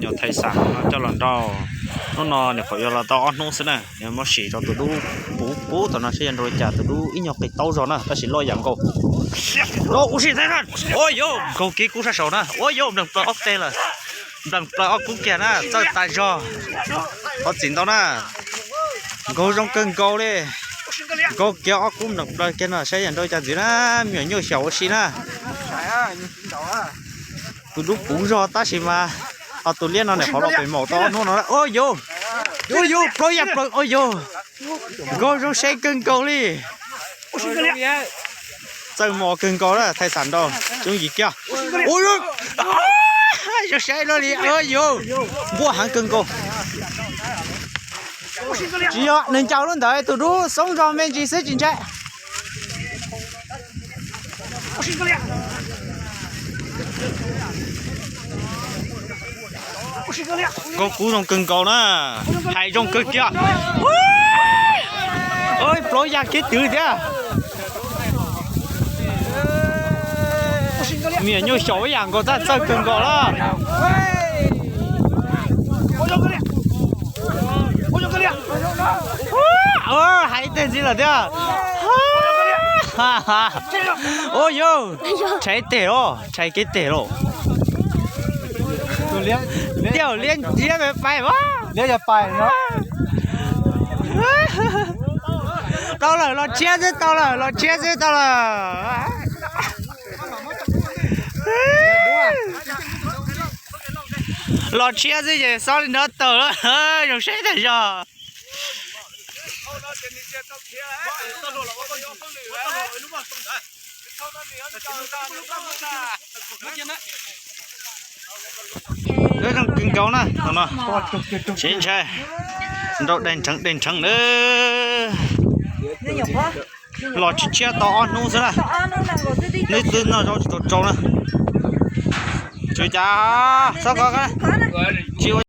Nyuam thais xam no coj los nrau. Hnub no nyuam qhuav yuav los tau ob hnub xwb na, muab sim rau tus dub puv puv tom no saib yuav nrau li cas. Tus dub ib nyuag qis taub zog na, tab sis loj yam nkaus. Ua si thab, ua yus nkaug kiag kub sab saud na, ua yus nplees plaws ob teg lawm. Nplees plaws ob kub kiag na, txawj tas zog. Thov txim ntau na. Nkaug zoo kawg nkaus li. Nkaug kiag ob kub nplees plaws kiag no saib yuav nrau li cas ntxiv na, me nyuam nyuaj xyaum ua si na. Tus dub puv zog tab sis mas ho tus liab no nim qhuav los pem maum tau ob hnub no. Ua yus, ua yus, plaub yam plaws, ua yus. Nkaug zoo saib kawg nkaus li. Txawj mos kawg nkaus na, thais xam nrau, coob yim kiag. Ua yus, zoo saib luaj li, ua yus, npuaj heev kawg nkaus. Tsis yog nws ncaws lub ntawd, tus dub xoob zog me ntsis xwb tsis ntshai. Nkaug kub zoo kawg nkaus na, hais zoo kawg kiag. Plaub yam kiag twv thiab. Me nyuam nyuaj xyaum ib yam nkaus, txawj txawj kawg nkaus lawm. Hais ib teg ntxiv lawm thiab. Ua yus, tshais ib teg los, tshais kev teg los. Tiaj liab liab pais pais as. Tau lawm, los tshiab xwb, tau lawm, los tshiab xwb, tau lawm. Los tshiab xwb ces xob li nrov tawg lawm, zoo saib tas zog. Zoo kawg nkaus na, no, tsis ntshai, nrau dej nrheev dej nrheev na. Los tshiab tshiab tau ob hnub xwb na, neb twb noj zaub tsis tau tsau na. Tsis cas, xob ko, tsis ua